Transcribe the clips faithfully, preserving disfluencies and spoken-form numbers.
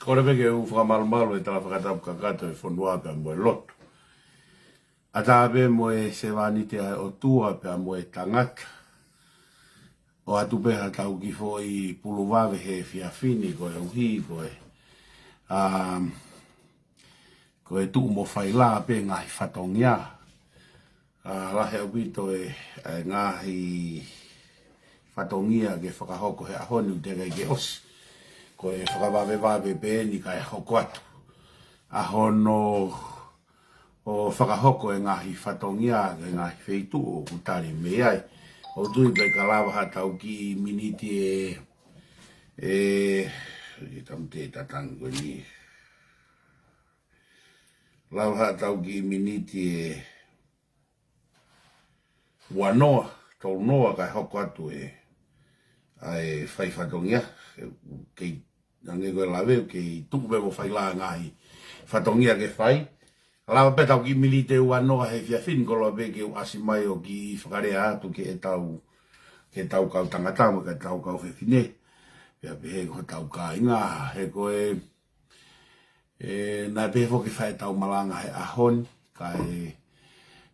Kole pē ke u fakamalumalu he tala fakatapu kakato ʻa e fonua pea mo e lotu. ʻAtā pē mo e sevāniti ʻa e ʻOtua pea mo e tangata. ʻOatu pē haʻatau kiʻi foʻi pulu vave he efiafi ni koeʻuhi ko e, um, ko e tuʻu mo failā pē ngaahi fatongia. ʻA, lahi ʻaupito e, e ngaahi fatongia ke fakahoko he ʻaho ni ʻoku teʻeki ai ke ʻosi. Ko e fakavavevave pē eni kae hoko atu. ʻA hono ʻo fakahoko e ngaahi fatongia, e ngaahi feituʻu ʻoku tali mei ai. ʻOku ou tui pē ka lava haʻatau kiʻi miniti ʻe, ʻe, ʻe tamu te tatangi ko eni. Lava haʻatau kiʻi miniti ʻe uanoa, tolunoa kae hoko atu e, ʻa e fai fatongia, kei, hangē ko e lave, kei tuʻu pē mo failā ngaahi fatongia ke fai. Lava pē tau kiʻi miniti ʻe uanoa he efiafi ni koloa pē ke u ʻasi mai ʻo kiʻi fakalea atu ke tau, ke tau kau tangata mo ke tau kau fefine. Pea pehē ko hotau kāinga, he ko e, ʻE, naʻe pehē foki fai ʻetau malanga he ʻaho ni, kae,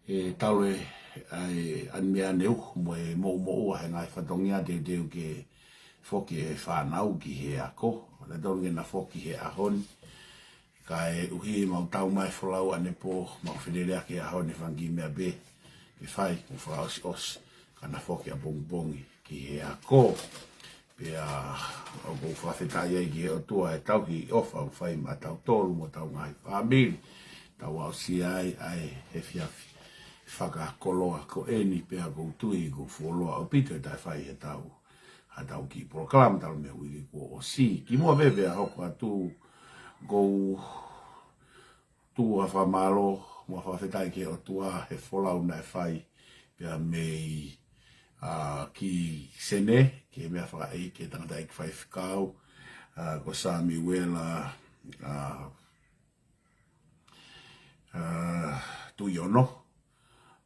ʻe, talu e, ʻa e, ʻa e meʻa ne uhu mo e moʻumoʻua he ngaahi fatongia teuteu ke foki e fānau ki he ako. Naʻe tonu ke na foki he ʻaho ni. Kae ʻuhi mau tau mai folau ʻanepō, mau felelea ki he ʻaho ni fanga kiʻi meʻa pē ke fai, mo fakaʻosiʻosi, ka na foki ʻapongipongi ki he ako. Pea ʻoku ou fakafetaʻi ai ki he ʻOtua he tauhi ʻofa ʻoku fai maʻatautolu mo ʻetau ngaahi fāmili. Tau aʻusia ai ʻa e efiafi fakakoloa ko eni pea ʻoku ou tui ʻoku fuoloa ʻaupito ʻetau fai ʻetau, ʻetau kiʻi polokalama talu mei he uike kuo ʻosi. Kimuʻa pē pea hoko atu ʻoku ou tuku ha fakamālō mo ha fakafetaʻi ki he ʻOtua he folau naʻe fai pea mei, ʻa, ki Sene, ki he meʻa fakaʻeiki, ki he tangataʻeiki faifekau, ʻa, ko Samiuela, ʻa, ʻa, Tuʻiono.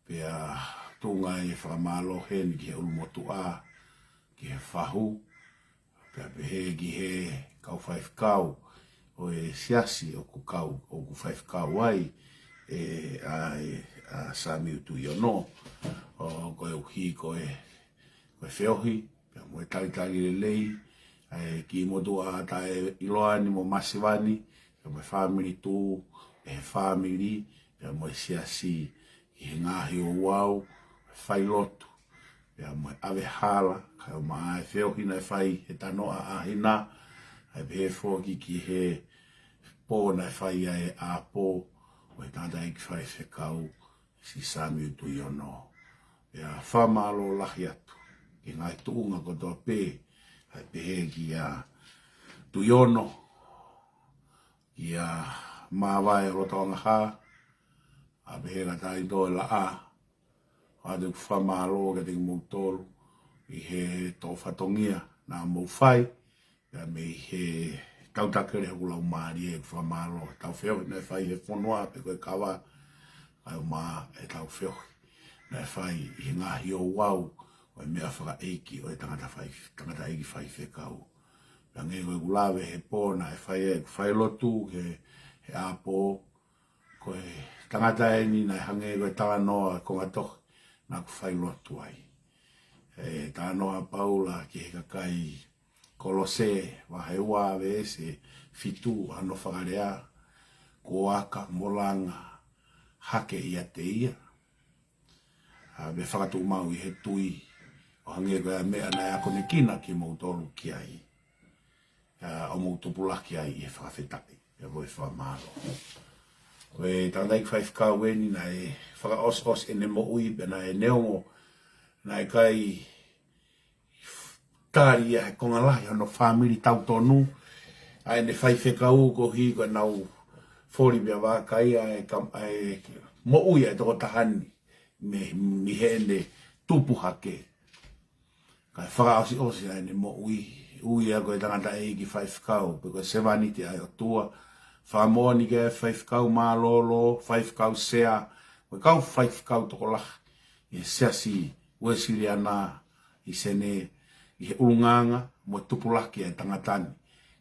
Pea tuku ai e fakamālō heni ki he ʻulumotuʻa, ki he fahu, pea pehē ki he kau faifekau ʻo e siasi ʻoku kau, ʻoku faifekau ai ʻe, ʻa, ʻa Samiu Tuʻiono, ʻo koeʻuhi ko e, ko e feohi, pea mo e talitali lelei, ʻa e kiʻi motuʻa taʻeʻiloa ni mo masiva ni, pea mo e fāmili Tuʻu, pea he fāmili, pea mo e siasi, ki he ngaahi ouau, failotu, pea mo e ʻave hala, kae ʻumaʻā e feohi naʻe fai he tanoʻa ʻa Hina, ʻa e pehē foki ki he pō naʻe fai ai e ʻapo ʻo e tangataʻeiki faifekau, Sisami Tuʻiono. Pea fakamālō lahi atu ki he ngaahi tuʻunga kotoa pē, ʻa e pehē kia Tuʻiono, kia Māvae ʻo Lotoʻangahā, ʻa pehē kia Taito e Laʻā, ʻoatu ʻeku fakamālō kiate kimoutolu ʻi he tō fatongia naʻa mou fai, pea mei he tautakele hoku laumālie ʻeku fakamālō he tau feohi naʻe fai he fonua pe ko e kava, kae ʻumaʻā e tau feohi naʻe fai ʻi he ngaahi ouau ʻo e meʻa fakaʻeiki ʻo e tangata fai, tangataʻeiki faifekau. Pea hangē ko ʻeku lave he pō naʻe fai ai ʻeku failotu he, he ʻapo, ko e tangata eni naʻe hangē ko e talanoa ko e ngaahi tohi naʻa ku failotu ai. ʻE talanoa ʻa Paula ki he kakai Kolose, vahe ua veesi fitu, ʻa hono fakalea, kuo aka mo langa hake ʻiate ia, ʻa, mo fakatuʻumaʻu ʻi he tui, ʻo hangē ko e meʻa naʻe akonekina kimoutolu ki ai, ʻa, ʻo mou tupulaki ai ʻi he fakafetaʻi, pea mo e fakamālō. Ko e tangataʻeiki faifekau eni naʻe fakaʻosiʻosi ʻene moʻui, pea naʻe neongo naʻe ʻikai tali ia he konga lahi hono fāmili tautonu, ʻa ʻene faifekau koeʻuhi ko ʻenau foli pea vakai ʻa e kam-, ʻa e moʻui ʻa e tokotaha ni mei, mei heʻene tupu hake. Kae fakaʻosiʻosi ʻa ʻene moʻui, ui ia ko e tangataʻeiki faifekau, pe ko e sevāniti ʻa e ʻOtua, fakamoʻoni ki he faifekau mālōlō, faifekau sea, mo e kau faifekau tokolahi ʻi he siasi Uēsiliana ʻi Sene, ʻi he ʻulungaanga mo e tupulaki ʻa e tangata ni,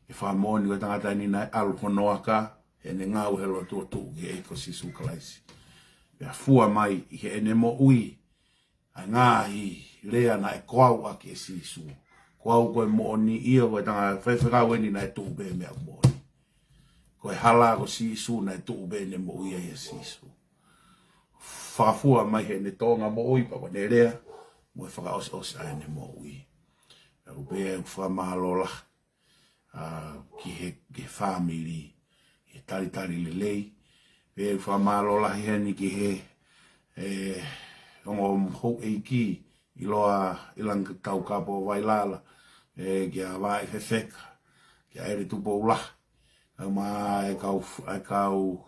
ʻE fakamoʻoni ko e tangata ni naʻe ʻalu hono aka, heʻene ngāue he lotu ʻo tuʻu ki he ʻEiki ko Sīsū Kalaisi. Pea fua mai ʻi heʻene moʻui ʻa e ngaahi lea naʻe ko au ʻaki ʻe Sīsū. Ko au ko e moʻoni, ʻio ko e tangata faifekau eni naʻe tuʻu pē mei he moʻoni. Ko e hala ko Sīsū naʻe tuʻu pē ʻene moʻui ai ʻia Sīsū. Fakafua mai heʻene tōʻonga moʻui pea ko ʻene lea, mo e fakaʻosiʻosi ʻa ʻene moʻui. Pea ʻoku pehē ʻeku fakamālō lahi ʻa, ki he, ki he fāmili, ki he talitali lelei. Pea ʻoku fakamālō lahi heni ki he, ʻe, ongo houʻeiki ʻiloa ʻi Langitaukapo Vailala, ʻe, kia Vai Fefeka, kia ʻEle Tupoulahi, ʻa e ma, ʻa e kau, ʻa e kau,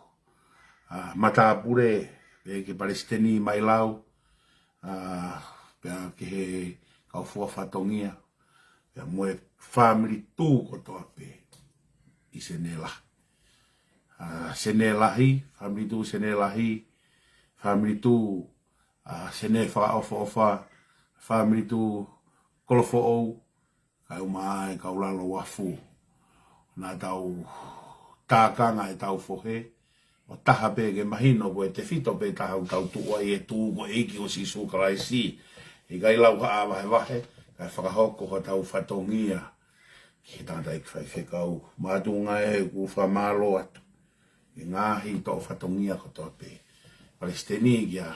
ʻa, matāpule, pea ki he Palesiteni Mailau, ʻa, pea ki he kau fua fatongia, pea mo e fāmili tū kotoa pē ʻi Senē Lahi. ʻA, Senē Lahi, fāmili tū Senē Lahi, fāmili tū, ʻa, Senē Fakaʻofoʻofa, fāmili tū Kolofoʻou, kae ʻumaʻā e kau Lalo Uafu. Naʻa tau tākanga ʻetau fohe, ʻo taha pē ke mahino ko e tefito pē taha ʻoku tau tuʻu ai ʻi he tuʻu ko e ʻEiki ko Sīsū Kalaisi. ʻIkai lau haʻa vahevahe, kae fakahoko hotau fatongia ki he tangataʻeiki faifekau. Mātuʻa ē, ʻoku fakamālō atu ʻi he ngaahi toʻo fatongia kotoa pē. Palesiteni kia,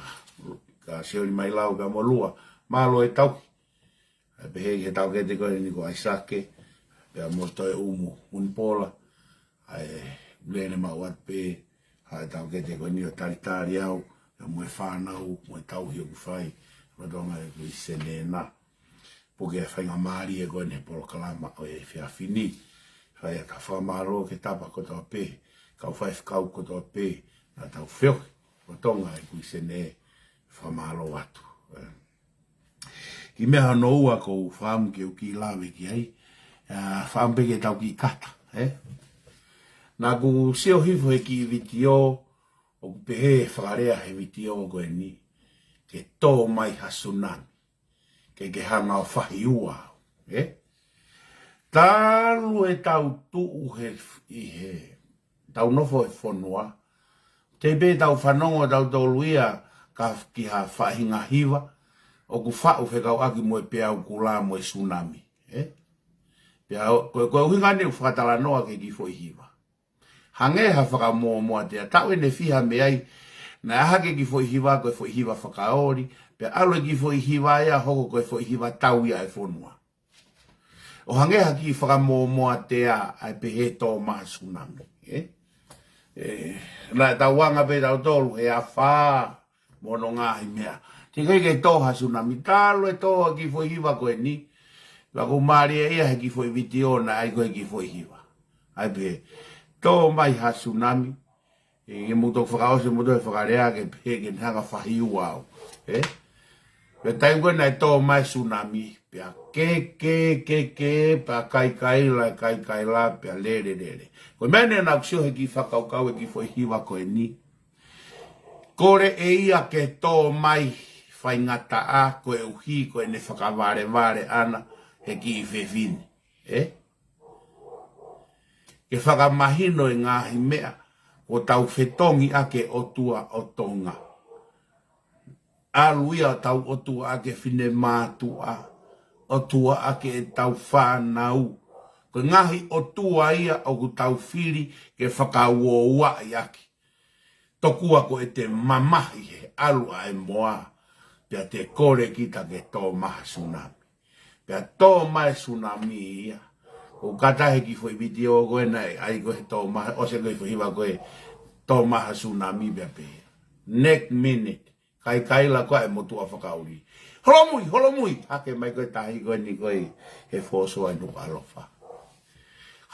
kia Sioli Mailau pea mo Lua, mālō e tauhi. ʻA e pehē ki he taukete ko eni ko ʻAisake, pea mo Toeʻumu Unipola, ʻa e lele maʻu atu pē ʻa e taukete ko eni ʻo talitali au, pea mo e fānau, mo e tauhi ʻoku fai, lolotonga ʻeku ʻi Senē na. Puke e faingamālie ko eni he polokalama ʻo e efiafi ni. Fai ʻa e fakamālō ki he tapa kotoa pē, kau faifekau kotoa pē, naʻa tau feohi, lolotonga ʻeku ʻi Senē, fakamālō atu. ʻE. Kiʻi meʻa hono ua ʻoku ou fakaʻamu ke u kiʻi lave ki ai, ʻa, fakaʻamu pē ke tau kiʻi kata, ē? Naʻa ku sio hifo he kiʻi vitiō, ʻoku pehē fakalea he vitiō ko eni, ke tō mai ha sunami, ke ke hanga ʻo fahi ua, ē? Talu ʻetau tuʻu he, ʻi he, tau nofo he fonua, teʻeki pē tau fanongo tautolu ia ka ki ha faʻahinga hiva, ʻoku faʻu fekauʻaki mo e peau kula mo e sunami, ē? Pea ko, ko e ʻuhinga eni ʻoku fakatalanoa ki he kiʻi foʻi hiva. Hangē ha fakamōmoa tea, taʻu ʻe fiha mei ai, naʻe ʻā hake e kiʻi foʻi hiva ko e foʻi hiva fakaoli, pea ʻalu e kiʻi foʻi hiva ia hoko ko e foʻi hiva tau ia e fonua. ʻO hangē ha kiʻi fakamōmoa tea ʻa e pehē tō mai ha sunami, ē? ʻE, naʻa tau anga pē tautolu he afā mo hono ngaahi meʻa. Teʻeki ke tō ha sunami, talu e tō ʻa e kiʻi foʻi hiva ko eni. Pea ʻoku mālie ia he kiʻi foʻi vitiō naʻe ʻai ko e kiʻi foʻi hiva. ʻA e pehē, tō mai ha sunami, ʻe, ke mou toki fakaʻosi mo toe fakalea ke pehē ke ne hanga fahi ua au. Ē? Pea taimi ko ē naʻe tō mai e sunami, pea ke, ke, ke, ke, pea kaikaila, kaikaila, pea lele, lele. Ko e meʻa eni naʻa ku sio he kiʻi fakakaukau e kiʻi foʻi hiva ko eni. Kole ʻe ia ke tō mai faingataʻa koeʻuhi ko ʻene fakavalevale ʻana he kiʻi fefine. Ē? Ke fakamahino e ngaahi meʻa, ʻoku tau fetongi ʻaki e ʻotua ʻo Tonga. ʻAlu ia ʻo tau ʻotua ʻaki e finemātuʻa, ʻotua ʻaki ʻetau fānau. Ko e ngaahi ʻotua ia ʻoku tau fili ke fakauouaʻi ʻaki. Tokua ko ʻete mamahi he ʻalu ʻa e moa, pea te kole kita ke tō mai ha sunami. Pea tō mai e sunami ia. ʻOku kata he kiʻi foʻi vitiō ko ē naʻe ʻai ko ē he tō mai, ʻosi ko ē foʻi hiva ko ē, tō mai ha sunami pea pehē. Next minute, kaikaila ko ē e motuʻa fakaoli. Holomui, holomui, hake mai ko e tahi ko eni ko ē he fōsoa ʻi Nukuʻalofa.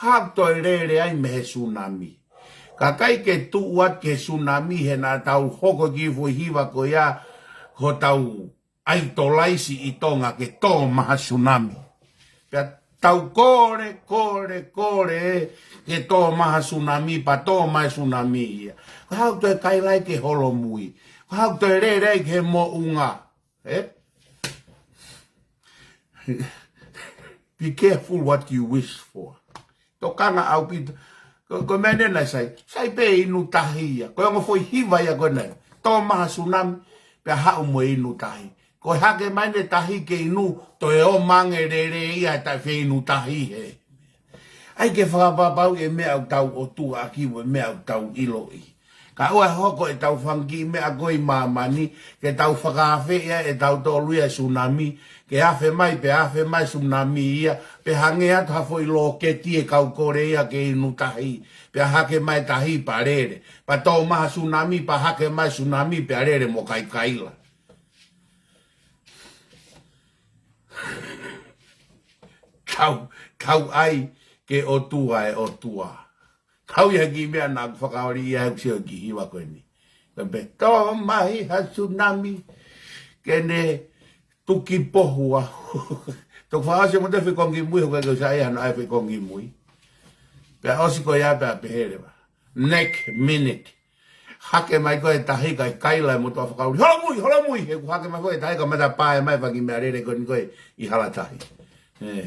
Haʻaku toe lele ai mei he sunami. Ka ʻikai ke tuʻu atu ki he sunami he naʻa tau hoko e kiʻi foʻi hiva ko ia, ko hotau ʻaitolaisi ʻi Tonga ke tō mai ha sunami. Pea tau kole, kole, kole, ke tō mai ha sunami, pea tō mai e sunami ia. Ko e hā ʻoku toe kaila ai ki he holomui. Ko e hā ʻoku toe lele ai ki he moʻunga. Ē? Be careful what you wish for. tokanga ʻaupito. Ko, ko e meʻa eni naʻe sai, sai pē inu tahi ia. Ko e ongo foʻi hiva ia ko ena. Tō mai ha sunami, pea haʻu mo e inu tahi. Ko e hake mai ʻene tahi ke inu, toe ō mai ange lele ia ʻe taʻefeinu tahi hē. ʻAi ke fakapapauʻi e meʻa ʻoku tau ʻotuaʻaki mo e meʻa ʻoku tau ʻiloʻi. Ka ʻoua ʻe hoko ʻetau fanga kiʻi meʻa ko ē ʻi māmani, ke tau fakaafeʻi ʻe tautolu ia e sunami, ke afe mai pē afe mai sunami ia, pē hangē atu ha foʻi lōketi ʻe kau kole ia ke inu tahi, pea hake mai tahi pea lele, pea tō mai ha sunami, pea hake mai sunami, pea lele mo kaikaila. Tau, tau ʻai ke ʻotua e ʻotua. Kau ia ki he meʻa naʻa ku fakaoli ia he ʻoku sio ki he hiva ko eni. Ka pē tō mai ha sunami ke ne tuki pohu au. Toki fakaʻosi mo te fekongi mui, hoka ke usa ia hano ai fekongi mui. Pea ʻosi ko ia pea pehē leva. Next minute. Hake mai ko e tahi kaikaila e motuʻa fakaoli. Hola mui, hola mui. He ʻoku hake mai ko e tahi ka mata pae mai faki meʻa lele ko eni ko ē ʻi hala tahi. ʻE.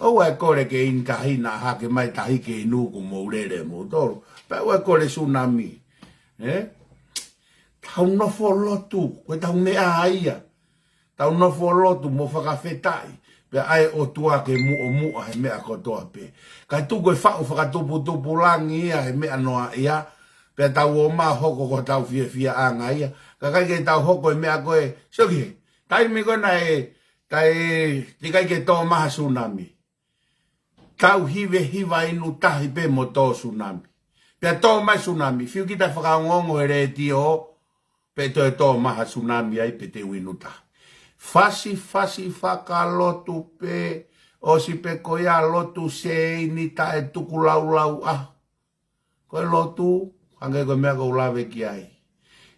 ʻOua ʻe kole ke inu tahi naʻa hake mai tahi ke inu kuo mou lele moutolu. Pea ʻoua ʻe kole sunami. ʻE? Tau nofo lotu, ko e tau meʻa ia. Tau nofo lotu mo fakafetaʻi. Pea ʻai ʻOtua ke muʻomuʻa he meʻa kotoa pē. Kae tuku e faʻu fakatuputupulangi ia he meʻa noa ia. Pea tau ō mai hoko ko hotau fiefiaʻanga ia. Ka ʻikai ke tau hoko e meʻa ko ē. Sio ki he. Taimi ko ena ē, taʻe, ʻikai ke tō mai ha sunami. Tau hiva hiva inu tahi pē mo tō sunami. Pea tō mai sunami, fiu kita fakaongoongo he letiō, pea toe tō mai ha sunami ai pea te u inu tahi. Fasifasi fakalotu pē, ʻosi pē ko ia lotu seini taʻe tukulaulau ʻaho. Ko e lotu, hangē ko e meʻa ʻoku ou lave ki ai.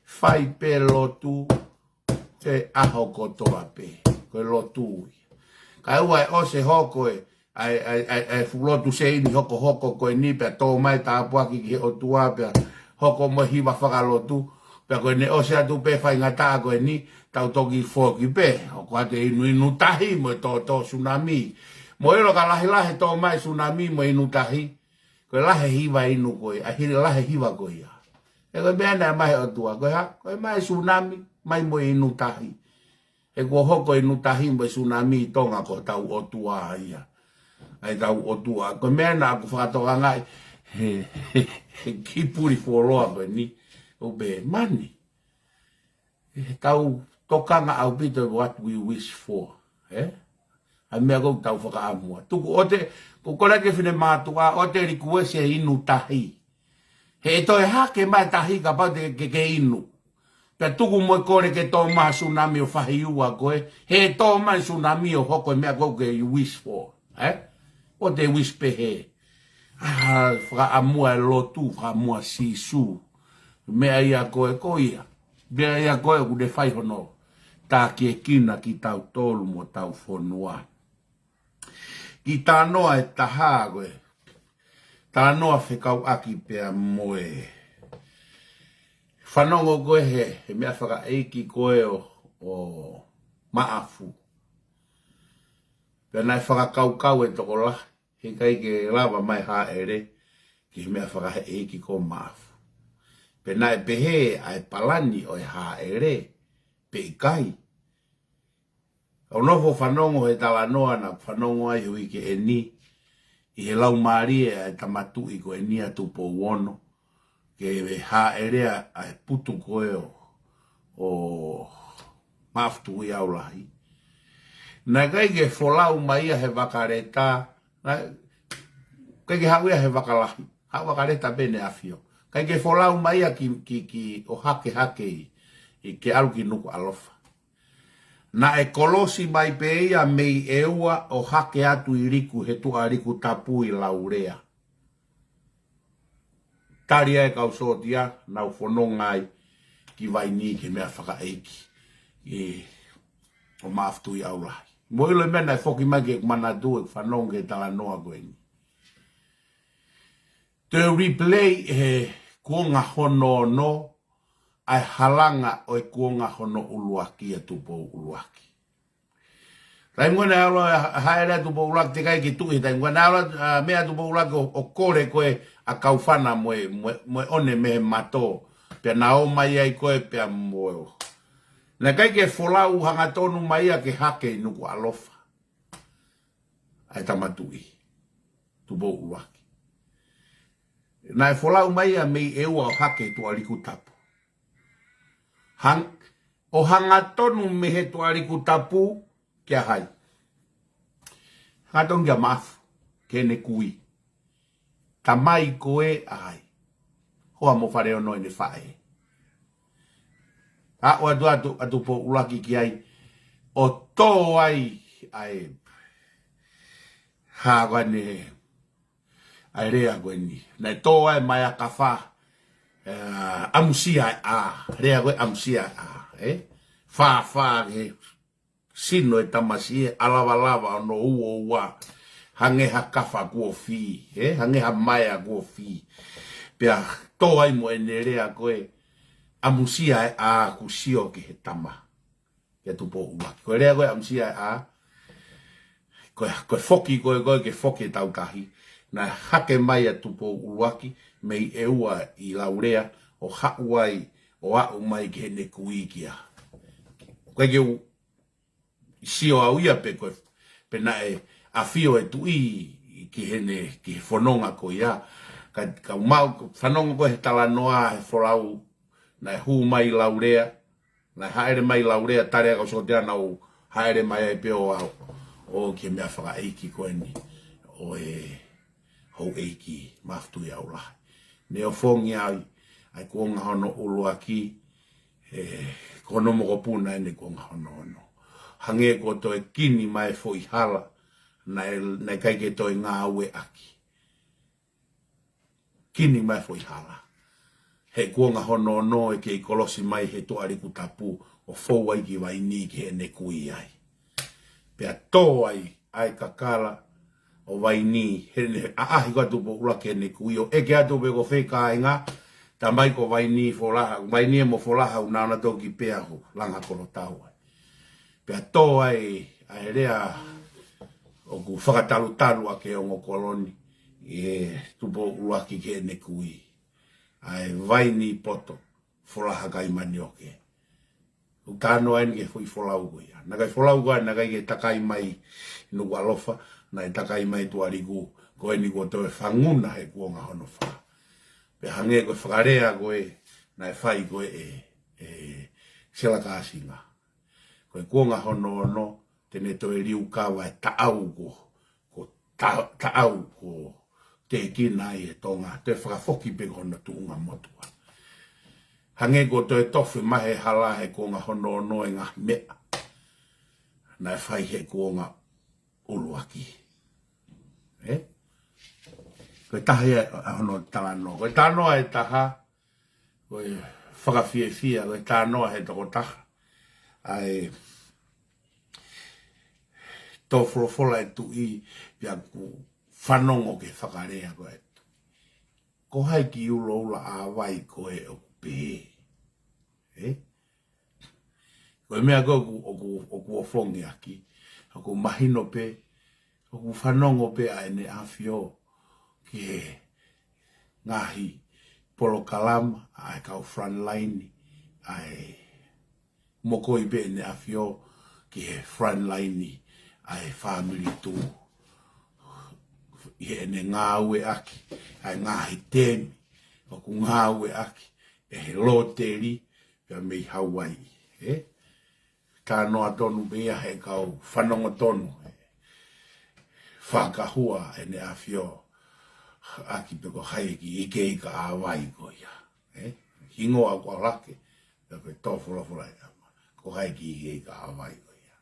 Fai pē lotu, he ʻaho kotoa pē. Ko e lotu ia. Kae ʻoua ʻe ʻosi hoko e, ʻai, ʻai, ʻai, ʻai fuʻu lotu seini hokohoko ko eni pea tō mai tāpuaki ki he ʻOtua pea hoko mo e hiva fakalotu. Pea ko ʻene ʻosi atu pē faingataʻa ko eni, tau toki foki pē. Hoko atu e inu inu tahi mo e tō tō sunami. Mou ʻilo ka lahilahi tō mai sunami mo e inu tahi. Ko e lahi e hiva inu ko ē, ʻa hili lahi e hiva ko ia. He ko e meʻa naʻe mai ʻOtua, ko e hā, ko e mai sunami, mai mo e inu tahi. He kuo hoko inu tahi mo e sunami ʻi Tonga ko hotau ʻOtua ia. ʻAi tau ʻOtua, ko e meʻa naʻa ku fakatokangaʻi, he, he, he kiʻi puli fuoloa ko eni, ʻo pehē mani. He tau tokanga ʻaupito what we wish for, ē? ʻA e meʻa ʻoku tau fakaʻamua. Tuku ʻoua te, ko e kole ki he finemātuʻa, ʻoua te request e inu tahi. He ʻe toe hake mai tahi kapau te ke, ke inu. Pea tuku mo e kole ke tō mai ha sunami ʻo fahiua koe. He ʻe tō mai sunami ʻo hoko e meʻa ʻoku ke wish for, ē? ʻOua te wish pehē. ʻA, fakaʻamua e lotu, fakaʻamua Sīsū. Meʻa ia ko ē ko ia. Meʻa ia ko ē ʻoku ne fai hono takiekina kitautolu mo hotau fonua. Kiʻi talanoa ʻe taha ko e talanoa fekauʻaki pea mo e fanongo ko ē he, he meʻafakaʻeiki ko ē ʻo, ʻo Maʻafu. Pea naʻe fakakaukau e tokolahi, heʻikai ke lava mai Hāʻele ki he meʻafakaʻeiki ko Maʻafu. Pea naʻe pehē ʻa e palani ʻo e Hāʻele, pe ʻikai. ʻOku ou nofo ʻo fanongo he talanoa naʻa ku fanongo ai he uike ʻeni, ʻi he laumālie ʻa e tama tuʻi ko eni ʻa Tupou Ono, ke Hāʻele ʻa e putu ko ē ʻo, ʻo Maʻafutuiʻaulahi. Naʻe ʻikai ke folau mai ia he vakaleta, naʻe ʻikai ke haʻu ia he vakalahi, haʻu vakaleta pē ʻEne ʻAfio. ʻIkai ke folau mai ia ki, ki, ki ʻo hakehake ʻi, ʻi ke ʻalu ki Nukuʻalofa. Naʻe kolosi mai pē ia mei ʻEua ʻo hake atu ʻi Liku, he tuʻa Liku Tapu ʻi Laulea. Tali ai e kau sōtia, nau fononga ai ki Vainī ki he meʻafakaʻeiki, ē, ʻo Maʻafutuiʻaulahi. Mou ʻilo e meʻa naʻe foki mai ki heʻeku manatu ʻeku fanongo ki he talanoa ko eni. Toe replay he kuonga hono ono, ʻa e halanga ʻo e kuonga hono ʻuluaki ʻa Tupou ʻUluaki. Taimi ko ē naʻe ʻalu ai ʻa Haʻele ʻa Tupou ʻUluaki, teʻeki ai ke tuʻi he taimi ko ē naʻe ʻalu ai, ʻa, mei ai ʻa Tupou ʻUluaki ʻo, ʻo kole ko ē ʻa Kaufana mo e, mo e, mo e ʻone mei he mato. Pea naʻe ō mai ai ko ē pea mo. Naʻe ʻikai ke folau hangatonu mai ia ke hake ʻi Nukuʻalofa ʻa e tama tuʻi, Tupou ʻUluaki. Naʻe folau mai ia mei ʻEua ʻo hake Tuʻalikutapu. Hang-, ʻo hangatonu mei he Tuʻalikutapu kia hai? Hangatonu kia Maʻafu, ki heʻene kui. Tamai ko ē ʻa hai? Hoa mo Faleono ʻene faʻē. Aʻu atu atu ʻa Tupou ʻUluaki ki ai, ʻo tō ai ʻa e, hā ko eni, ʻa e lea ko eni. Naʻe tō ai mai ʻa Kafa, ē, ʻamusia ʻa, lea ko ē ʻamusia ʻa, ē? Fāfā he sino e tamasiʻi ʻe ʻalavalava ʻo no uo ua. Hangē ha kafa kuo fī, ē? Hangē ha maea kuo fī. Pea tō ai mo ʻene lea ko ē ʻamusia ʻa ʻoku sio ki he tama. Kia Tupou ʻUluaki. Ko e lea ko ē ʻamusia ʻa, ko e, ko e foki ko ē, ko ē ke foki e tautahi. Naʻe hake mai ʻa Tupou ʻUluaki mei ʻEua ʻi Laulea, ʻo haʻu ai, ʻo aʻu mai ki heʻene kui kia. Ko e ke u sio au ia pe ko e, pe naʻe ʻafio e tuʻi ki heʻene, ki he fononga ko ia. Ka, ka mau fanongo ko ē he talanoa he folau, naʻe hū mai Laulea, naʻe haʻele mai Laulea, tali ʻa e kau Sikotia naʻa nau haʻele mai ai pē ʻo aʻu, ʻo ki he meʻa fakaʻeiki ko eni ʻo e houʻeiki Maʻafu Tuʻiʻaulahi. Ne ofongi ai ʻa e kuonga hono ʻuluaki, ē, ko hono mokopuna ʻene kuonga hono ono. Hangē kuo toe kini mai e foʻi hala, naʻe, naʻe ʻikai ke toe ngāueʻaki. Kini mai e foʻi hala. He kuonga hono ono ʻe kei kolosi mai he Tuʻalikutapu ʻo fou ai ki Vaini ki heʻene kui ai. Pea tō ai ʻa e kakala ʻo Vaini, heʻene ʻaʻahi ko ē ʻa Tupou ʻUluaki heʻene kui ʻo ʻeke atu pe ko fē kāinga, tamai ko Vaini Folaha, Vaini mo Folaha ʻoku nau na toki pea ho langa kolotau ai. Pea tō ai ʻa e lea ʻoku fakatalutalu ʻaki e ongo kolo ni ʻe Tupou ʻUluaki ki heʻene kui. ʻA e Vaini poto, Folaha kai manioke. ʻOku talanoa eni ki he foʻi folau ko ia. Naʻe ʻikai folau ko ia, naʻe ʻikai ke takai mai Nukuʻalofa, naʻe takai mai Tuʻaliku, ko eni kuo toe fanguna he kuonga hono fā. Pea hangē ko e fakalea ko ē naʻe fai ko ē ʻe, ʻe Sela Kāsinga. Ko e kuonga hono ono, te ne toe liukava e taʻau ko, ko ta-, taʻau ko tēkina ai e Tonga, toe fakafoki pē ko hono tuʻunga motuʻa. Hangē kuo toe tofe mai he hala he kuonga hono ono e ngaahi meʻa naʻe fai he kuonga ʻuluaki. Ē? Ko e taha ia ʻa hono talanoa. Ko e talanoa ʻe taha, ko e fakafiefia, ko e talanoa he tokotaha. ʻA e tō folofola e tuʻi, pea ʻoku fanongo ki he fakalea ko ē. Ko hai ki ʻUloʻula ʻa Vai ko ē ʻoku pehē? Ē? Ko e meʻa ko ē ʻoku, ʻoku, ʻoku ofongi ʻaki, ʻoku mahino pē, ʻoku fanongo pē ʻa ʻEne ʻAfio ki he ngaahi polokalama ʻa e kau frontline, ʻa e mokoi pē ʻEne ʻAfio ki he frontline ʻa e fāmili tuʻu. ʻI heʻene ngāueʻaki ʻa e ngaahi temi ʻoku ngāueʻaki ʻe he loteli, pea mei Hauaiʻi, ē? Talanoa tonu pē ia he kau fanongo tonu, ē? Fakahua ʻEne ʻAfio ʻaki pe ko hai ki ʻIkeika ʻa Vai ko ia, ē? Hingoa ko Alake, pea ko e tō folofola ʻe ʻama, ko hai ki ʻIkeika ʻa Vai ko ia.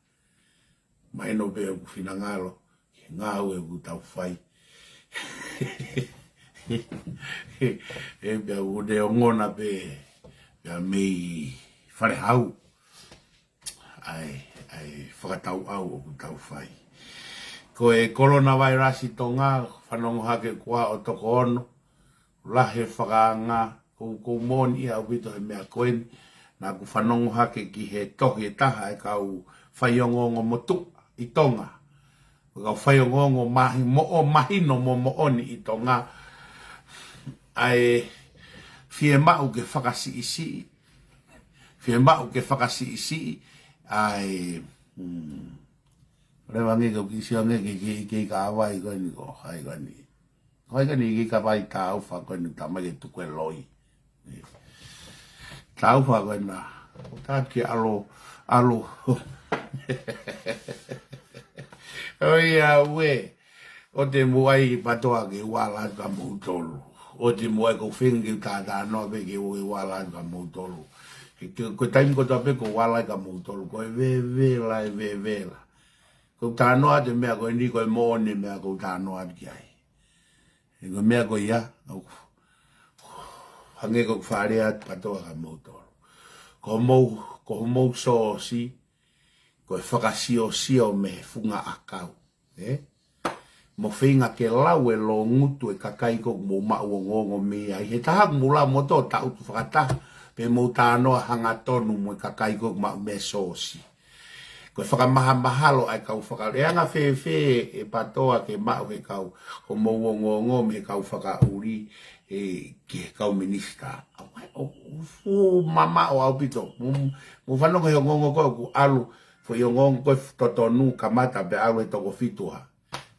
Mahino pē ʻoku finangalo, he ngāue ʻoku tau fai. Ē, pea ʻoku ne ongona pē, pea mei Falehau. ʻA e, ʻa e fakatauʻau ʻoku tau fai. Ko e coronavirus ʻi Tonga, fanongo hake kuo aʻu toko ono, lahi e fakaanga, ʻoku, ʻoku moʻoni ʻaupito he meʻa ko eni, naʻa ku fanongo hake ki he tohi ʻe taha e kau faiongoongo motuʻa ʻi Tonga. Ko e kau faiongoongo mahi, moʻo mahino mo moʻoni ʻi Tonga. ʻA e fiemaʻu ke fakasiʻisiʻi. Fiemaʻu ke fakasiʻisiʻi. ʻA e, mm, leva ange kau kiʻi sio ange ke, ke, ke ka vai ko eni ko, hai ko eni. Ko hai ko eni ke ka vai Taufa ko eni tamai ke tuku e loi. Taufa ko ena. Ko tā ke ʻalu, ʻalu. ʻOiauē, ʻoua te mou ʻai PATOA ke u ala atu kia moutolu. ʻOua te mou ʻai ko e feinga ke u talanoa pē ke u, u ala atu kia moutolu. He ko e, ko e taimi kotoa pē ʻoku ou ala ai kia moutolu. Ko e vevela, e vevela. ʻOku ou talanoa atu e meʻa ko eni ko e moʻoni e meʻa ʻoku ou talanoa atu ki ai. He ko e meʻa ko ia, ʻoku, hangē ko ʻeku fakalea atu PATOA kia moutolu. Ko homou, ko homou sōsi, ko e fakasiosio mei he funga ʻakau. Ē? Mou feinga ke lau e loungutu e kakai ʻoku mou maʻu ongoongo mei ai. He taha ʻoku mou lau mo tō taʻutu fakataha, pe mou talanoa hangatonu mo e kakai ʻoku maʻu mei he sōsi. Ko e fakamahamahalo ʻa e kau fakaʻuli. ʻE anga fēfē ʻe PATOA ke maʻu he kau, homou ongoongo mei he kau fakaʻuli, ē, ki he kau minisitā. ʻOku, ʻoku fuʻu mamaʻo ʻaupito. Mou, mou fanongo he ongoongo ko ē ʻoku ʻalu, foʻi ongoongo ko ē totonu kamata pea ʻalu he toko fitu ha.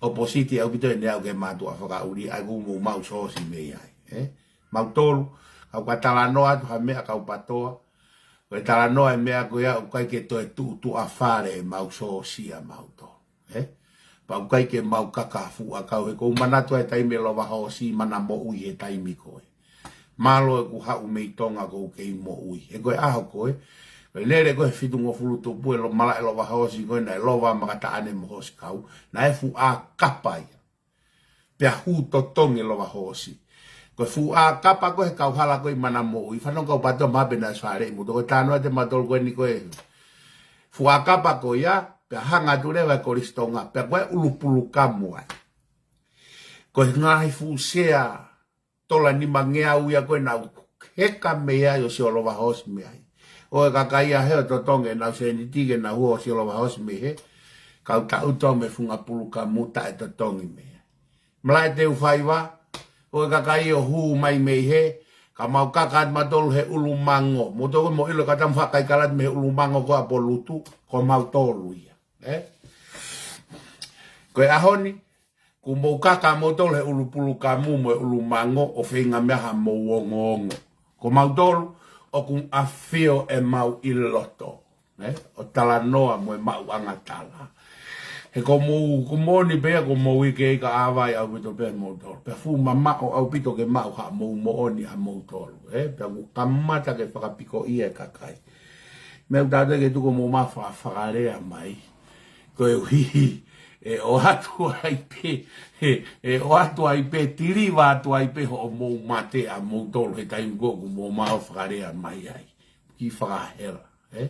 ʻOpositi ʻaupito ʻene aʻu ki he mātuʻa fakaʻuli, ʻa ia ʻoku mou maʻu sōsi mei ai, ē? Mautolu, kau ka talanoa atu ha meʻa kau PATOA, ko e talanoa e meʻa ko ia ʻoku ʻikai ke toe tuʻutuʻu ʻa fale ʻemau sōsi ʻamautolu, ē? Pea ʻoku ʻikai ke mau kaka fuʻu ʻakau he ʻoku ou manatu ai taimi ʻe Lova Hoosi mana moʻui he taimi ko ē. Mālō ʻeku haʻu mei Tonga ʻoku ou kei moʻui. He ko e ʻaho ko ē, ko e lele ko ē he fitungofulu tupu ʻe lo-, malaʻe Lova Hoosi ko ē naʻe Lova Makataʻane mo Hoosi Kau, naʻe fuʻu ʻā kapa ia. Pea hū totongi ʻe Lova Hoosi. Ko e fuʻu ʻā kapa ko ē he kauhala ko ē ʻi mana moʻui, fanongo kau PATOA maʻa pē naʻe sale ʻi muto ko e talanoa atu ʻe mautolu ko eni ko e fuʻu ʻā kapa ko ia, pea hanga atu leva ʻe Kolisi Tonga, pea ko e ʻulu pulukamu ai. Ko e ngaahi fuʻu sea tola nimangeau ia ko ē naʻa nau heka mei ai ʻo sio Lova Hoosi mei ai. ʻO e kakai ia he ʻo totongi ʻenau sēniti ke nau hū ʻo sio Lova Hoosi mei he. Kau taʻutu mei he funga pulukamu taʻetotongi mei ai. Malaʻe Teufaiva, ʻo e kakai ʻo hū mai mei he, ka mau kaka atu mautolu he ʻulu mango. Moutolu mo ʻilo ka tau fakakaikala atu mei he ʻulu mango ko ē ʻa Polutu, ko mautolu ia. Ē? Ko e ʻaho ni, ʻoku mou kaka moutolu he ʻulu pulukamu mo e ʻulu mango ʻo feinga meʻa hamou ongoongo. Ko mautolu, ʻoku ʻafio ʻemau ʻi loto. Ē? ʻO talanoa mo e maʻuʻanga tala. He ko mou, ko moʻoni pē ia ko mou ʻi he ika ʻa vai ʻaupito pē moutolu. Pea fuʻu mamaʻo ʻaupito ke maʻu hamou moʻoni ʻamoutolu. Ē? Pea ʻoku kamata ke fakapikoʻia e kakai. Meʻa ʻoku tātā ke tuku mo ma fa-, fakalea mai. Koeʻuhi, ʻe ʻoatu ai pē, ʻe, ʻe ʻoatu ai pē, tiliva atu ai pē hoʻomou mate ʻamoutolu he taimi ko ē ʻoku mou maʻu fakalea mai ai. Ki fakahela, ē?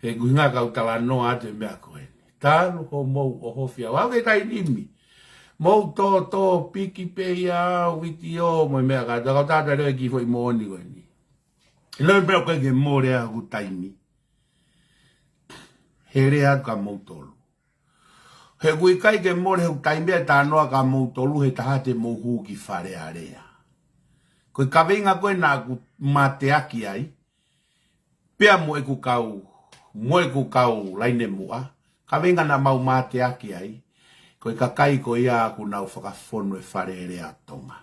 He ʻoku ʻuhinga kau talanoa atu e meʻa ko eni. Talu homou ʻohofi au. Au ke kai nimi. Mou tō tō piki pē ia, witi o, mo e meʻa ka, kau tātā leo e kiʻi foʻi moʻoni ko eni. Leo meʻa ʻoku ʻikai ke mole ʻa hoku taimi. He lea kia moutolu. He ʻoku ʻikai ke mole hoku taimi ʻe talanoa kia moutolu he taha te mou hū ki Fale Alea. Ko e kaveinga ko ē naʻa ku mateaki ai, pea mo ʻeku kau, mo ʻeku kau laine muʻa, kaveinga naʻa mau mateaki ai, ko e kakai ko ia ʻoku nau fakafonu e Fale Alea ʻo Tonga,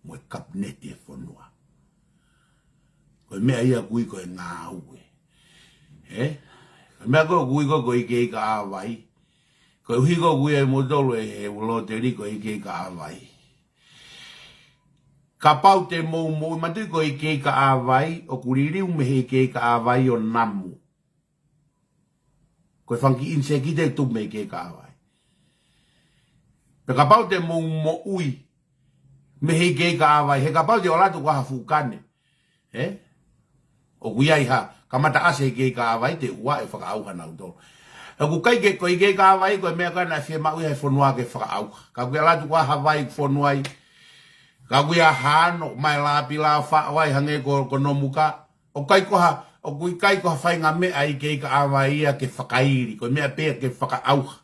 mo e kapineti e fonua. Ko e meʻa ia ʻoku ui ko e ngāue. Ē? Ko e meʻa ko ē ʻoku ui ko ē ko e ika ika ʻa vai. Koeʻuhi ko ē ʻoku ui ʻe moutolu ʻe he lottery ko e ika ika ʻa vai. Kapau te mou moʻui, manatuʻi ko e ika ika ʻa vai, ʻoku liliu mei he ika ika ʻa vai ʻo namu. Ko e fanga kiʻi ʻinisēkiti ʻoku tupu mei he ika ika ʻa vai. Pea kapau te mou moʻui mei he ika ika ʻa vai, he kapau te ʻalu atu ko ha fuʻu kane. Ē? ʻOku ʻi ai ha, kamata ʻasi he ika ika ʻa vai te u ʻai ʻo fakaʻauha nautolu. ʻOku ʻikai ke, ko e ika ika ʻa vai, ko e meʻa ko ē naʻe fiemaʻu ia he fonua ke fakaʻauha. Ka ʻoku ʻalu atu ko ha vai ʻoku fonu ai. Ka ʻoku ʻi ai ha ano, mai Lapila ʻo faʻo ai hangē ko, ko Nomuka. ʻOku ʻikai ko ha, ʻoku ʻikai ko ha faʻahinga meʻa ʻi he ika ʻāvai ia ke fakaili, ko e meʻa pē ia ke fakaʻauha.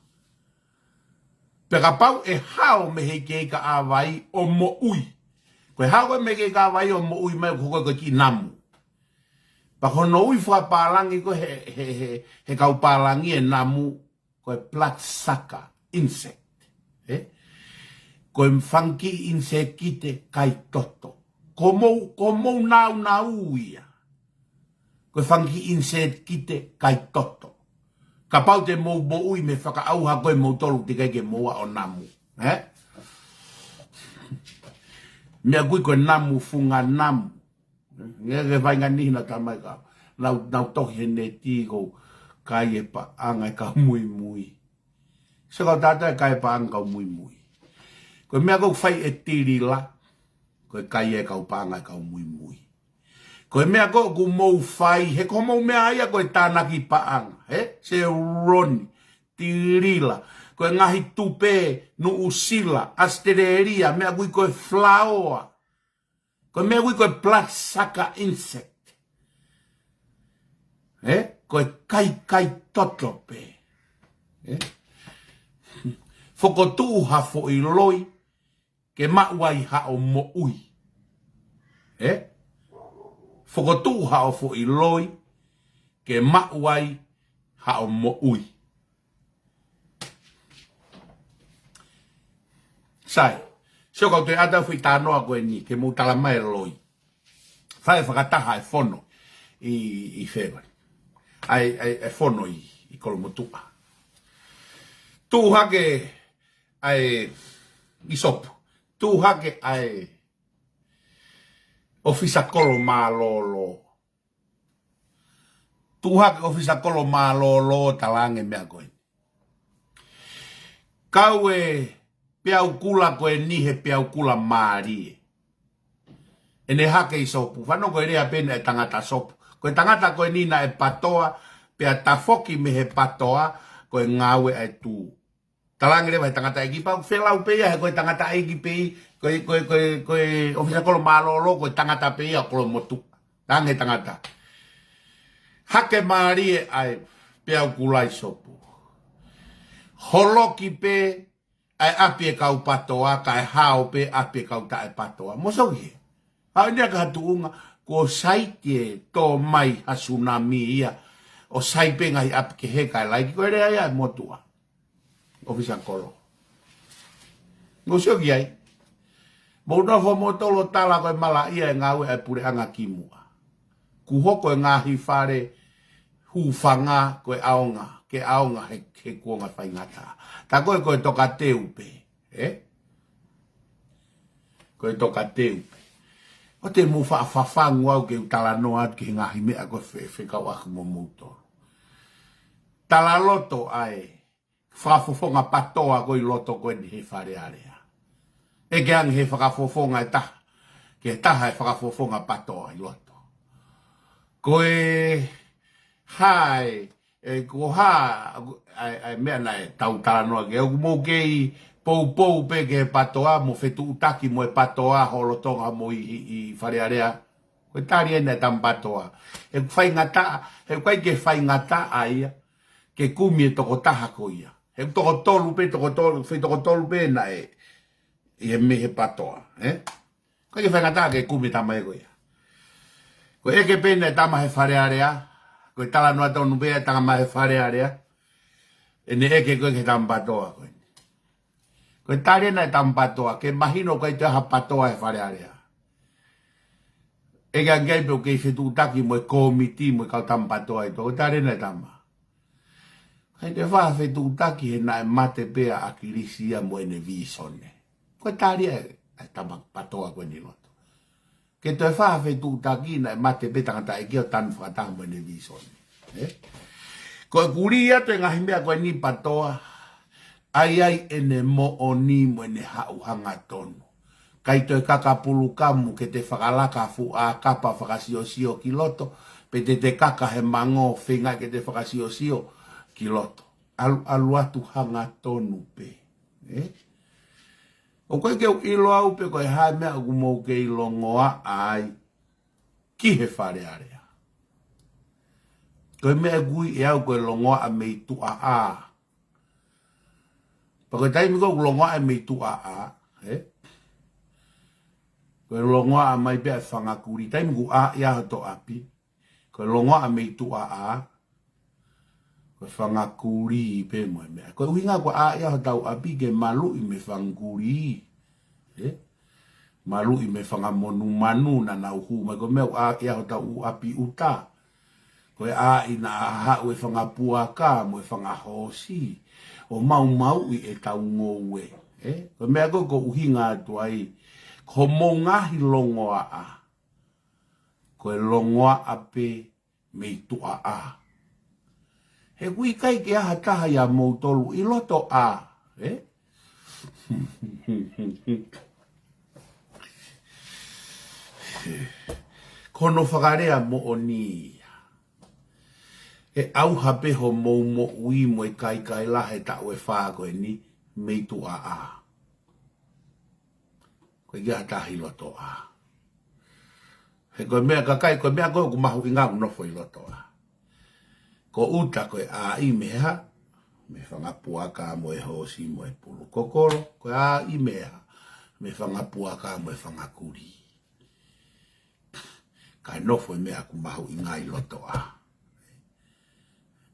Pea kapau ʻe hao mei he ika ʻāvai ʻo moʻui. Ko e hao ko ē mei he ika ʻāvai ʻo moʻui mai ʻoku hoko ko e kiʻi namu. Pea ko hono ui fakapālangi ko ē he, he, he, he kau pālangi e namu, ko e bloodsucker insect. Ē? Ko e fanga kiʻi ʻinisēkite kai toto. Ko mou, ko mou naunau ia. Ko e fanga kiʻi ʻinisēkite kai toto. Kapau te mou moʻui mei he fakaʻauha ko ē moutolu teʻeki ai ke mou ō ʻo namu. Ē? Meʻa ʻoku ui ko e namu, funga namu. Nge ke fai ngani hina tamai ka. Nau, nau tohi he neti ko e kai e paʻanga e kau muimui. Sio kau tata e kai e paʻanga kau muimui. Ko e meʻa ʻoku fai ʻe Tilila, ko e kai e kau paʻanga e kau muimui. Ko e meʻa ʻoku mou fai, he ko mou meʻa ia ko e tānaki paʻanga, he? Sēloni, Tilila, ko e ngaahi tupe, Nuʻusila, ʻAositelēlia, meʻa ʻoku ui ko e flaoa. Ko e meʻa ʻoku ui ko e bloodsucker insect. Ē? Ko e kai kai toto pē. Ē? Fokotuʻu ha foʻi loi ke maʻu ai haʻo moʻui. Ē? Fokotuʻu haʻo foʻi loi ke maʻu ai haʻo moʻui. Sai, sio kau toe ʻata fuʻu talanoa ko eni, ke mou tala mai e loi. Fai fakataha e fono ʻi, ʻi Fēvali. ʻAi, ʻai, e fono ʻi, ʻi Kolomotuʻa. Tuʻu hake ʻa e ʻisopu. Tuʻu hake ʻa e ʻofisa kolo mālōlō. Tuʻu hake ʻofisa kolo mālōlō talaange meʻa ko eni. Kau e peau kula ko eni he peau kula mālie. ʻEne hake ʻisopu. Fanongo ko e lea pē naʻe tangata sopu. Ko e tangata ko eni naʻe patoa, pea tafoki mei he patoa, ko e ngāue ʻa e tuʻu. Talaange leva he tangataʻeiki pau, felau pē ia, he ko e tangataʻeiki pē, ko e, ko e, ko e, ko e ʻofisa kolo mālōlō, ko e tangata pē ia Kolomotuʻa. Talaange tangata. Hake mālie ʻa e peau kula ʻisopu. Holoki pē ʻa e ʻapi e kau patoa, kae hao pē ʻapi e kau taʻepatoa. Mou sio ki he. ʻA eni ʻa e tuʻunga, kuo sai ke tō mai ha sunami ia, ʻo sai pē ngaahi ʻapi kehe kae laiki, ko e lea ia e motuʻa. ʻOfisa kolo. Mou sio ki ai. Mou nofo moutolu ʻo tala ko e malaʻia e ngāue ʻa e puleʻanga kimuʻa. Kuo hoko e ngaahi fale hūfanga ko e ʻaonga, ke ʻaonga he, he kuonga faingataʻa. Tā ko e, ko e tokateu pē, ē? Ko e tokateu pē. ʻOua te mou faʻa fafangu au ke u talanoa atu ki he ngaahi meʻa ko e fe-, fekauʻaki mo moutolu. Talaloto ʻa e fakafofonga patoa ko ē ʻi loto ko eni he Fale Alea. ʻEke ange he fakafofonga ʻe taha, ke taha e fakafofonga patoa ʻi loto. Ko e hā e, e ko e hā, ʻa e, ʻa e meʻa naʻe tau talanoa ki ai, ʻoku mou kei poupou pē ki he patoa, mo fetuʻutaki mo e patoa, holotonga mo ʻi, ʻi, ʻi Fale Alea. Ko e tali eni ʻa e tama patoa. He ʻoku faingataʻa, he ʻoku ʻikai ke faingataʻa ia ke kumi e tokotaha ko ia. He ʻoku toko tolu pē, toko tolu, fai toko tolu pē naʻe ʻi he mei he patoa, ē? ʻIkai ke faingataʻa ke kumi e tama ia ko ia. Ko e ʻeke pē eni ʻa e tama he Fale Alea, ko e talanoa tonu pē ʻa e tama he Fale Alea, ʻene ʻeke ko ē ki he tama patoa ko eni. Ko e tali eni ʻa e tama patoa, ke mahino ʻoku ʻikai toe ʻi ai ha patoa he Fale Alea. ʻEke ange ai pē ʻoku kei fetuʻutaki mo e kōmiti mo e kau tama patoa ʻi tō, ko e tali eni ʻa e tama. ʻIkai toe fai ha fetuʻutaki he naʻe mate pē ʻa ʻAkilisi ia mo ʻene vīsone. Ko e tali ʻa e, ʻa e tama patoa ko eni ʻi loto. Ke toe fai ha fetuʻutaki naʻe mate pē tangataʻeiki ia ʻo tanu fakataha mo ʻene vīsone. Ē? Ko e kuli atu e ngaahi meʻa ko eni patoa, ʻai ai ʻene moʻoni mo ʻene haʻu hangatonu. ʻIkai toe kaka pulukamu ke te fakalaka fuʻu ʻā kapa fakasiosio ki loto, pe te te kaka he mango feinga ke te fakasiosio ki loto. ʻAlu, ʻalu atu hangatonu pē. Ē? ʻOku ʻikai ke u ʻilo au pe ko e hā e meʻa ʻoku mou kei longoaʻa ai ki he Fale Alea. Ko e meʻa ʻoku ui ʻe au ko e longoaʻa mei tuʻa ʻā. Pea ko e taimi ko ē ʻoku longoaʻa mei tuʻa ʻā, ē? Ko e longoaʻa mai pē ʻa e fanga kulī. Taimi ʻoku ʻā ʻi ai hoto ʻapi, ko e longoaʻa mei tuʻa ʻā, ko e fanga kulī pē mo e meʻa. Ko e ʻuhinga ko e ʻā ʻi ai hotau ʻapi ke maluʻi mei he fanga kulī. Ē? Maluʻi mei he fanga monumanu naʻa nau hū mai, ko e meʻa ʻoku ʻā ʻi ai hotau ʻapi ʻuta. Ko e ʻā ʻi ai naʻa haʻu e fanga puaka mo e fanga hoosi ʻo maumauʻi ʻetau ngoue. Ē? Ko e meʻa ko ē ʻoku ou ʻuhinga atu ai, ko hoʻomou ngaahi longoaʻa, ko e longoaʻa pē mei tuʻa ʻā. He ʻoku ʻikai ke ʻi ai ha taha ʻia moutolu ʻi loto ʻā, ē? Ko hono fakalea moʻoni ia. ʻE ʻauha pē hoʻomou moʻui mo e kaikaila he taʻu ʻe fā ko eni mei tuʻa ʻā. Ko e ʻikai ha taha ʻi loto ʻā. He ko e meʻa kakai, ko e meʻa ko ē ʻoku mahuʻinga ʻoku nofo ʻi loto ʻā. Ko ʻuta ko e ʻā ʻi ai mei he hā, mei he fanga puaka mo e hoosi mo e pulu. Ko kolo, ko e ʻā ʻi ai mei he hā, mei he fanga puaka mo e fanga kulī. Kae nofo e meʻa ʻoku mahuʻinga ʻi loto ʻā.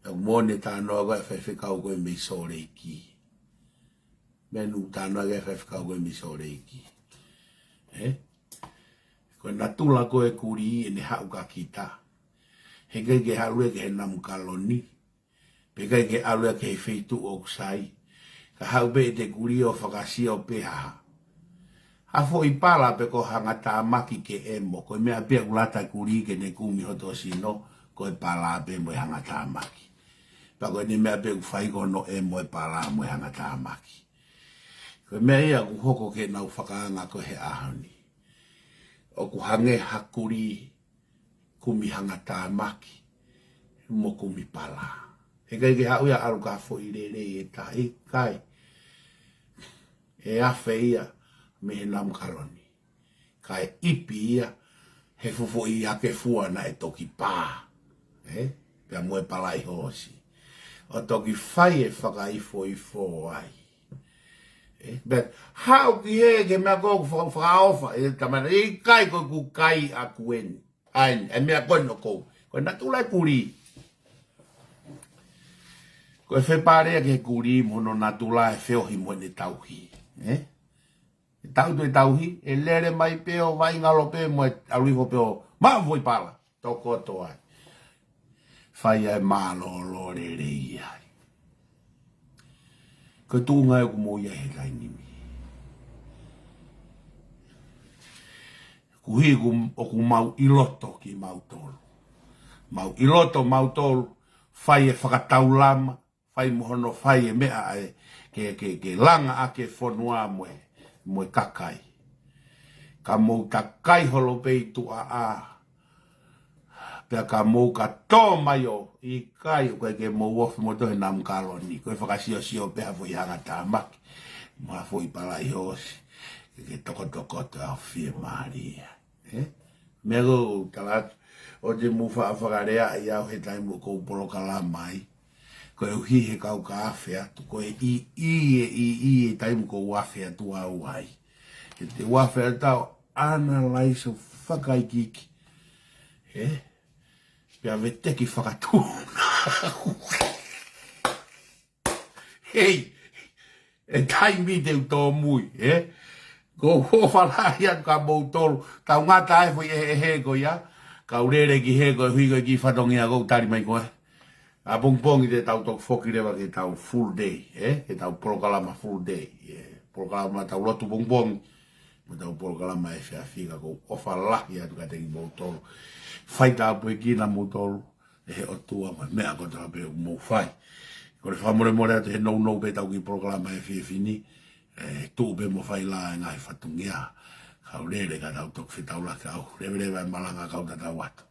ʻOku moʻoni e talanoa ko ē ʻa e faifekau ko ē mei Sōleki. Meʻa ʻoku talanoa ki ai e faifekau ko ē mei Sōleki. Ē? Ko e natula ko ē kulī ʻene haʻu kia kita. He ʻikai ke haʻu ia ki he namu kaloni. Pea ʻikai ke ʻalu ia ki he feituʻu ʻoku sai. Ka haʻu pē ʻete kulī ʻo fakasio pē ha hā. Ha foʻi pala pe ko ha hangatāmaki ke ʻemo. Ko e meʻa pē ʻoku lata e kulī ke ne kumi hoto sino, ko e pala pē mo e hangatāmaki. Pea ko ʻene meʻa pē ʻoku fai ko hono ʻemo e pala mo e hangatāmaki. Ko e meʻa ia ʻoku hoko ke nau fakaanga ko ē he ʻaho ni. ʻOku hangē ha kulī kumi hangatāmaki mo kumi pala. He ʻikai ke haʻu ia ʻalu ki ha foʻi lelei ʻe taha, ʻikai. ʻE afe ia mei he namu kaloni. Kae ʻipi ia he fuʻu foʻi ake fua naʻe toki pā. Ē? Pea mo e palai hoosi. ʻO toki fai e fakaifoifo ai. Ē? But haʻu ki hē ki he meʻa ko ē ʻoku faka-, fakaʻofa, ē, tamana, ʻikai ko ʻeku kai ʻaku eni. ʻAi, e meʻa ko ē ʻoku ou. Ko e natula e kulī. Ko e fepalea ki he kulī mo hono natula ʻe feohi mo ʻene tauhi. Ē? ʻE tautu e tauhi, ʻe lele mai pē ʻo vaʻinga ʻalu pē mo e ʻalu hifo pē ʻo maʻu foʻi pala. Tokoto ai. Fai ai e mālōlō lelei ai. Ko e tuʻunga ē ʻoku mou ʻi ai he taimi ni. Koeʻuhi ʻoku, ʻoku mau ʻi loto kimautolu. Mau ʻi loto mautolu, fai e fakataulama, fai mo hono fai e meʻa ʻa e, ke, ke, ke langa ʻaki e fonua mo e, mo e kakai. Ka mou takai holo pē ʻi tuʻa ʻā. Pea ka mou ka tō mai ʻo ʻikai ʻoku ʻikai ke mou ofi mo tō he namu kaloni. Ko e fakasiosio pē ha foʻi hangatāmaki. Mo ha foʻi palai hoosi. Ke, ke tokotokoto ʻa e fiemālie. Ē? Meʻa ko ē ʻoku ou tala atu, ʻoua te mou faʻa fakalea ʻi au he taimi ʻoku ou polokalama ai. Koeʻuhi he kau ka afe atu, ko e ʻiʻi, e ʻiʻi, e taimi ʻoku ou afe atu au ai. He te u afe atu au, analyze ʻo fakaikiiki. Ē? Pea veteki fakatuʻunga. Hei, e taimi te u tōmui, ē? Ko e ʻofa lahi atu kia moutolu, tau ngata e foʻi ʻeheʻehe ko ia, kau lele ki hē koeʻuhi ko e kiʻi fatongia ʻoku ou tali mai ko ē. ʻApongipongi te tau toki foki leva ke tau full day, ē? Ke tau polokalama full day, ē? Polokalama tau lotu pongipongi, mo tau polokalama efiafi ka ʻoku ou ʻofa lahi atu kiate kimoutolu. Fai tāpuekina moutolu, ʻe he ʻOtua mo e meʻa kotoa pē ʻoku mou fai. Kole fakamolemole atu he nounou pē ʻetau kiʻi polokalama efiafi ni, ʻe tuʻu pē mo fai lā e ngaahi fatongia. Kau lele ka tau toki fetaulaki au. Leveleva e malanga kau tatau atu.